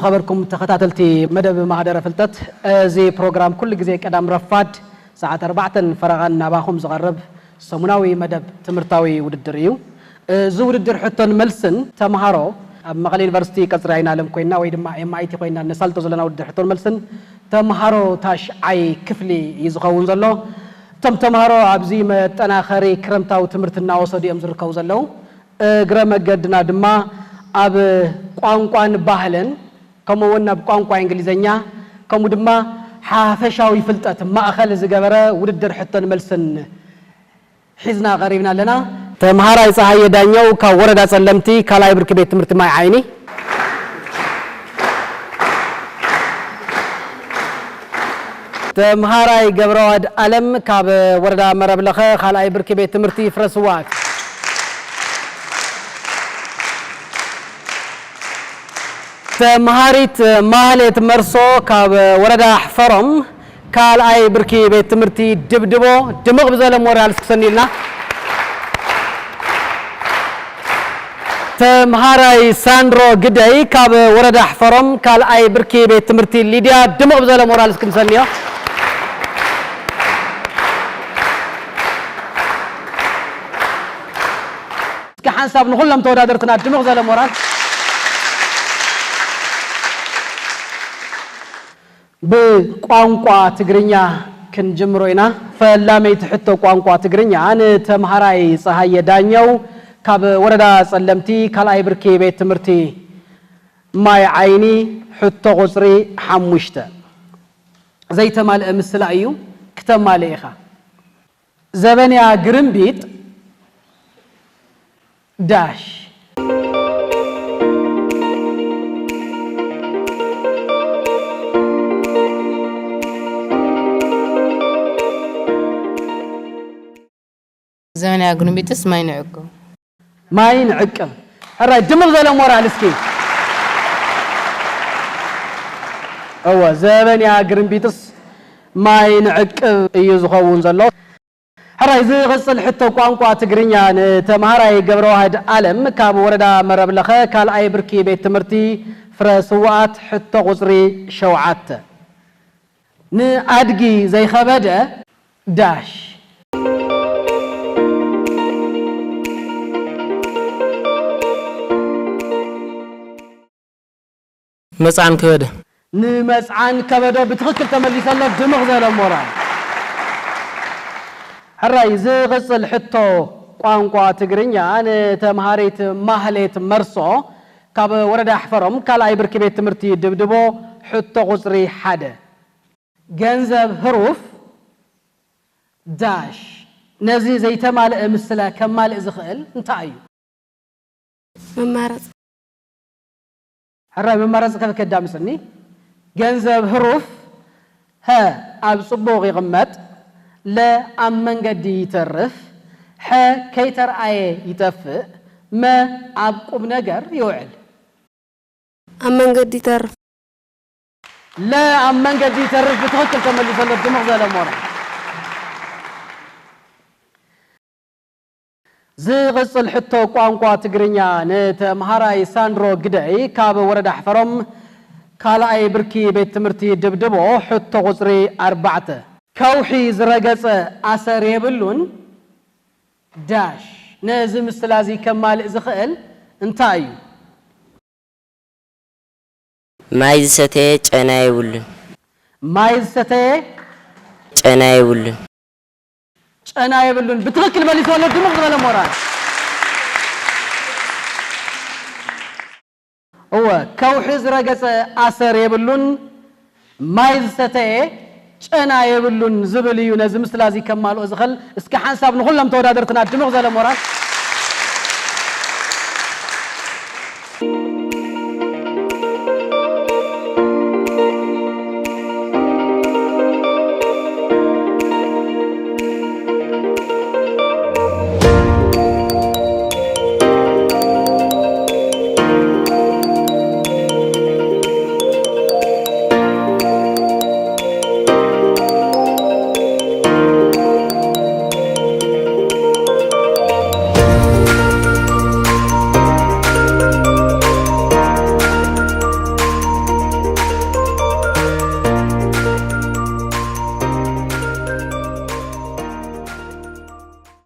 ዝኸበርኩም ተኸታተልቲ መደብ ማህደረ ፍልጠት፣ እዚ ፕሮግራም ኩሉ ግዜ ቀዳም ረፋድ ሰዓት ኣርባዕተን ፈረቓን ናባኹም ዝቐርብ ሰሙናዊ መደብ ትምህርታዊ ውድድር እዩ። እዚ ውድድር ሕቶን መልስን ተምሃሮ ኣብ መቐለ ዩኒቨርሲቲ ቀጽሪ ኣይናለም ኮይና ወይ ድማ ኤምኣይቲ ኮይና ነሳልጦ ዘለና ውድድር ሕቶን መልስን ተምሃሮ ታሽዓይ ክፍሊ እዩ ዝኸውን ዘሎ። እቶም ተምሃሮ ኣብዚ መጠናኸሪ ክረምታዊ ትምህርቲ እናወሰዱ እዮም ዝርከቡ ዘለዉ። እግረ መገድና ድማ ኣብ ቋንቋን ባህልን ከምኡ እውን ናብ ቋንቋ እንግሊዝኛ ከምኡ ድማ ሓፈሻዊ ፍልጠት ማእኸል ዝገበረ ውድድር ሕቶን መልስን ሒዝና ቀሪብና ኣለና። ተምሃራይ ፀሃየ ዳኘው ካብ ወረዳ ፀለምቲ ካልኣይ ብርኪ ቤት ትምህርቲ ማይ ዓይኒ። ተምሃራይ ገብረዋህድ ኣለም ካብ ወረዳ መረብለኸ ካልኣይ ብርኪ ቤት ትምህርቲ ፍረስዋት። ተምሃሪት ማህሌት መርሶ ካብ ወረዳ ሕፈሮም ካልኣይ ብርኪ ቤት ትምህርቲ ድብድቦ ድምቕ ብዘለ ሞራል እስክሰንዩልና። ተምሃራይ ሳንድሮ ግደይ ካብ ወረዳ ሕፈሮም ካልኣይ ብርኪ ቤት ትምህርቲ ሊድያ ድምቕ ብዘለ ሞራል እስክምሰንዮ። እስኪ ሓንሳብ ንኹሎም ተወዳደርትና ድምቕ ዘለ ሞራል። ብቋንቋ ትግርኛ ክንጅምሮ ኢና። ፈላመይቲ ሕቶ ቋንቋ ትግርኛ ንተምሃራይ ፀሃየ ዳኘው ካብ ወረዳ ፀለምቲ ካልኣይ ብርኪ ቤት ትምህርቲ ማይ ዓይኒ ሕቶ ቁፅሪ ሓሙሽተ። ዘይተማልአ ምስላ እዩ፣ ክተማልእ ኢኻ። ዘበንያ ግርምቢጥ ዳሽ። ዘበንያ ግርምቢጥስ ማይ ንዕቅብ። ማይ ንዕቅብ። ሕራይ ድምቕ ዘለ ሞራል እስኪ። እወ ዘበንያ ግርምቢጥስ ማይ ንዕቅብ እዩ ዝኸውን ዘሎ። ሕራይ ዝቕጽል ሕቶ ቋንቋ ትግርኛ ንተምሃራይ ገብረዋህድ ኣለም ካብ ወረዳ መረብለኸ ካልኣይ ብርኪ ቤት ትምህርቲ ፍረ ስውኣት ሕቶ ቁጽሪ ሸውዓተ። ንኣድጊ ዘይኸበደ ዳሽ። መጽዓን ከበደ። ንመጽዓን ከበደ ብትኽክል ተመሊሰ ኣሎ። ድምቕ ዘለ ሞራል። ሕራይ ዝቕጽል ሕቶ ቋንቋ ትግርኛ ንተምሃሪት ማህሌት መርሶ ካብ ወረዳ ሕፈሮም ካልኣይ ብርኪ ቤት ትምህርቲ ድብድቦ ሕቶ ቁጽሪ ሓደ። ገንዘብ ህሩፍ ዳሽ ነዚ ዘይተማልአ ምስላ ከማልእ ዝኽእል እንታይ እዩ? መማረፂ ሕራይ መማረፂ ከብ ከዳምፅኒ። ገንዘብ ህሩፍ ሀ ኣብ ፅቡቕ ይቕመጥ፣ ለ ኣብ መንገዲ ይተርፍ፣ ሐ ከይተርኣየ ይጠፍእ፣ መ ኣብ ቁም ነገር ይውዕል። ኣብ መንገዲ ይተርፍ። ለ ኣብ መንገዲ ይተርፍ ብትኽክል ተመሊሱ ኣሎ። ድምቕ ዘለ ሞራል። ዝቕጽል ሕቶ ቋንቋ ትግርኛ ንተምሃራይ ሳንድሮ ግደይ ካብ ወረዳ ሕፈሮም ካልኣይ ብርኪ ቤት ትምህርቲ ድብድቦ ሕቶ ቁጽሪ ኣርባዕተ። ከውሒ ዝረገጸ ኣሰር የብሉን ዳሽ ነዚ ምስላ እዚ ከማልእ ዝኽእል እንታይ እዩ? ማይ ዝሰተየ ጨና የብሉን። ማይ ዝሰተየ ጨና የብሉን። ጨና የብሉን። ብትኽክል መሊሱ ኣሎ። ድምቕ ዝበለ ሞራል። እወ ከውሒ ዝረገጸ ኣሰር የብሉን፣ ማይ ዝሰተየ ጨና የብሉን ዝብል እዩ ነዚ ምስላ እዚ ከማልኦ ዝኽእል። እስኪ ሓንሳብ ንኹሎም ተወዳደርትና ድምቕ ዘለ ሞራል።